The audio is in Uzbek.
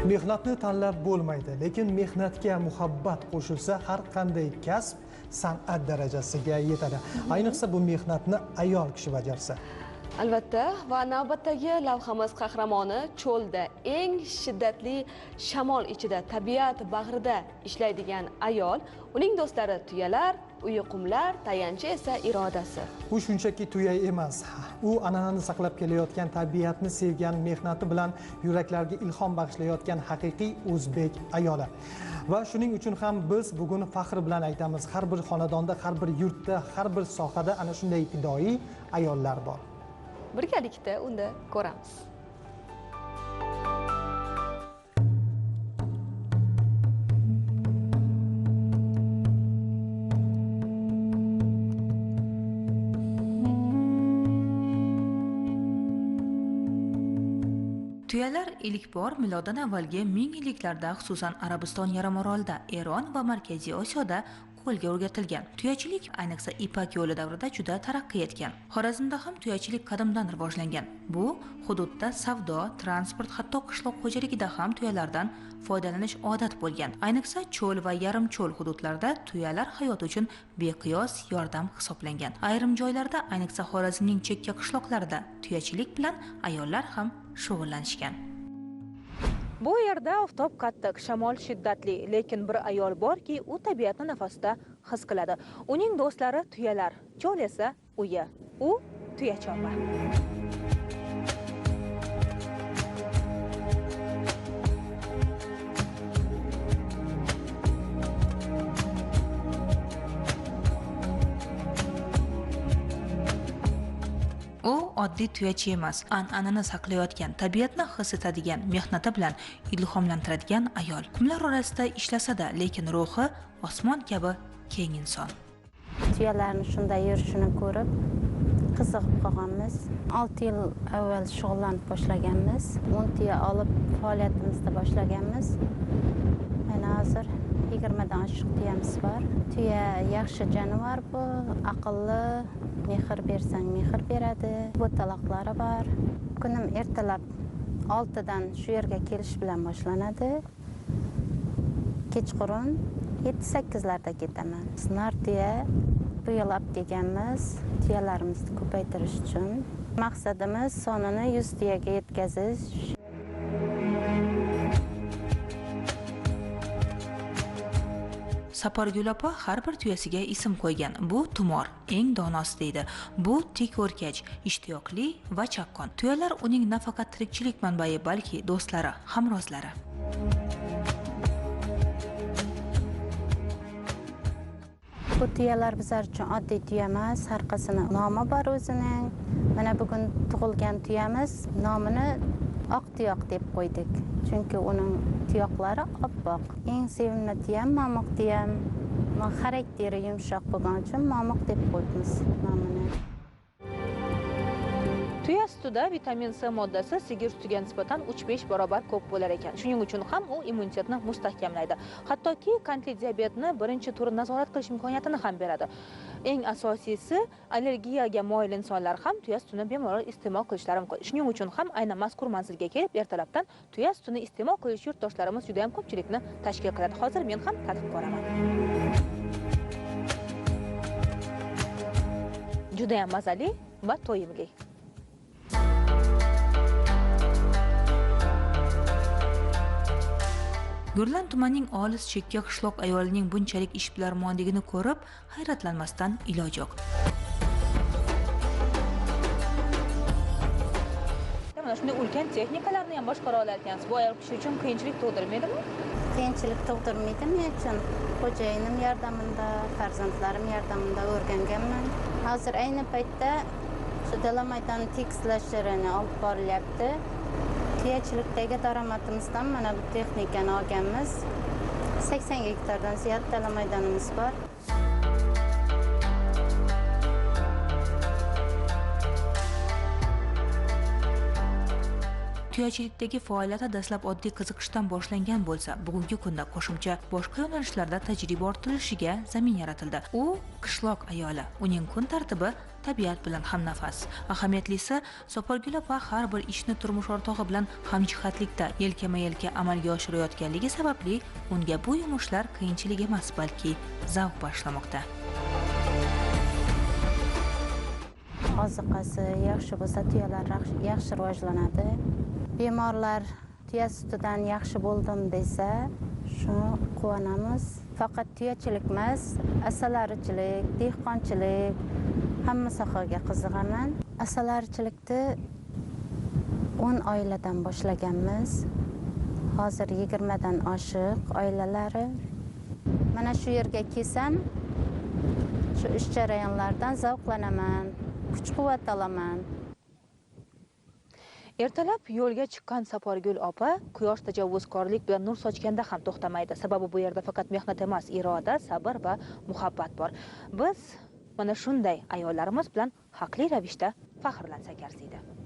Mehnatni tanlab bo'lmaydi, lekin mehnatga muhabbat qo'shilsa har qanday kasb san'at darajasiga yetadi. Ayniqsa bu mehnatni ayol kishi bajarsa. Albatta, va navbatdagi lavhamiz qahramoni cho'lda eng shiddatli shamol ichida, tabiat bag'rida ishlaydigan ayol, uning do'stlari tuyalar, uyi qumlar, tayanchi esa irodasi. U shunchaki tuya emas. U an'anani saqlab kelayotgan, tabiatni sevgan, mehnati bilan yuraklarga ilhom bag'ishlayotgan haqiqiy o'zbek ayoli. Va shuning uchun ham biz bugun faxr bilan aytamiz, har bir xonadonda, har bir yurtda, har bir sohada ana shunday fidoyi ayollar bor. Birgalikda unda ko'ramiz. Tuyalar ilk bor miloddan avvalgi 1000 yilliklarda, xususan Arabiston yarimorolida, Eron va Markaziy Osiyoda qo'lga o'rgatilgan. Tuyachilik ayniqsa Ipak yo'li davrida juda taraqqiy etgan. Xorazmda ham tuyachilik qadimdan rivojlangan. Bu hududda savdo, transport, hatto qishloq xo'jaligida ham tuyalardan foydalanish odat bo'lgan. Ayniqsa cho'l va yarim cho'l hududlarda tuyalar hayot uchun beqiyos yordam hisoblangan. Ayrim joylarda, ayniqsa Xorazmning chekka qishloqlarida tuyachilik bilan ayollar ham shug'ullanishgan. Bu yerda oftob qattiq, shamol shiddatli, lekin bir ayol borki, u tabiatni nafasida his qiladi. Uning do'stlari tuyalar, cho'l esa uyi. U tuyachopa. U oddiy tuyachi emas, an'anani saqlayotgan, tabiatni his etadigan, mehnati bilan ilhomlantiradigan ayol. Qumlar orasida ishlasa-da, lekin ruhi osmon kabi keng inson. Tuyalarni shunday yurishini ko'rib qiziqib qolganmiz. 6 yil avval shug'ullanib boshlaganmiz. 10 tuya olib faoliyatimizni boshlaganmiz. Mana hozir 20 dan oshiq tuyamiz bor. Tuya yaxshi jonivor bu, aqlli, mehr bersang mehr beradi. Bo'taloqlari bor. Kunim ertalab 6 dan shu yerga kelish bilan boshlanadi. Kechqurun 7-8larda ketaman. Nar tuya bu yil olib kelganmiz, tuyalarimizni ko'paytirish uchun. Maqsadimiz sonini 100 tuyaga yetkazish. Sapargul opa har bir tuyasiga ism qo'ygan. Bu tumor, eng donosi deydi. Bu tik o'rkach, ishtiyoqli va chaqqon. Tuyalar uning nafaqat tirikchilik manbai, balki do'stlari, hamrozlari. Bu tuyalar bizlar uchun oddiy tuya emas, har qaysini nomi bor o'zining. Mana bugun tug'ilgan tuyamiz nomini oq tuyoq deb qo'ydik. Chunki uning tuyoqlari oppoq. Eng sevimli tuyam momiq tuyam. Xarakteri yumshoq bo'lgani uchun momiq deb qo'yibmiz nomini. Tuya sutida vitamin C moddasi sigir sutiga nisbatan 3-5 barobar ko'p bo'lar ekan. Shuning uchun ham u immunitetni mustahkamlaydi. Hattoki qandli diabetni birinchi turini nazorat qilish imkoniyatini ham beradi. Eng asosiysi, allergiyaga moyil insonlar ham tuya sutini bemalol iste'mol qilishlari mumkin. Shuning uchun ham aynan mazkur manzilga kelib ertalabdan tuya sutini iste'mol qilish yurtdoshlarimiz juda ham ko'pchilikni tashkil qiladi. Hozir men ham tatib ko'raman. Juda ham mazali va to'yimli. Gurlan tumanining olis chekka qishloq ayolining bunchalik ishbilarmonligini ko'rib, hayratlanmasdan iloj yo'q. Mana shunday ulkan texnikalarni ham boshqara olar ekansiz. Bu ayol kishi uchun qiyinchilik tug'dirmaydimi? Qiyinchilik tug'dirmaydi men uchun. Xo'jayinim yordamida, farzandlarim yordamida o'rganganman. Hozir ayni paytda shu dala maydoni tekislashlarini olib borilyapti. Tuyachilikdagi daromadimizdan mana bu texnikani olganmiz. 80 gektardan ziyod dala maydonimiz bor. Tuyachilikdagi faoliyati dastlab oddiy qiziqishdan boshlangan bo'lsa, bugungi kunda qo'shimcha boshqa yo'nalishlarda tajriba orttirishiga zamin yaratildi. U qishloq ayoli, uning kun tartibi tabiat bilan hamnafas. Ahamiyatlisi, Sapargul opa har bir ishni turmush o'rtog'i bilan hamjihatlikda yelkama-yelka amalga oshirayotganligi sababli unga bu yumushlar qiyinchilik emas, balki zavq bag'ishlamoqda. Oziqasi yaxshi bo'lsa, tuyalar yaxshi rivojlanadi. Bemorlar tuya sutidan yaxshi bo'ldim desa, shuni quvonamiz. Faqat tuyachilik emas, asalarichilik, dehqonchilik, hamma sohaga qiziqaman. Asalarichilikni 10 oiladan boshlaganmiz. Hozir 20 dan oshiq oilalari. Mana shu yerga kelsam, shu ish jarayonlaridan zavqlanaman, kuch-quvvat olaman. Ertalab yo'lga chiqqan Sapargul opa quyosh tajovuzkorlik bilan nur sochganda ham to'xtamaydi. Sababi bu yerda faqat mehnat emas, iroda, sabr va muhabbat bor. Biz mana shunday ayollarimiz bilan haqli ravishda faxrlansak arziydi.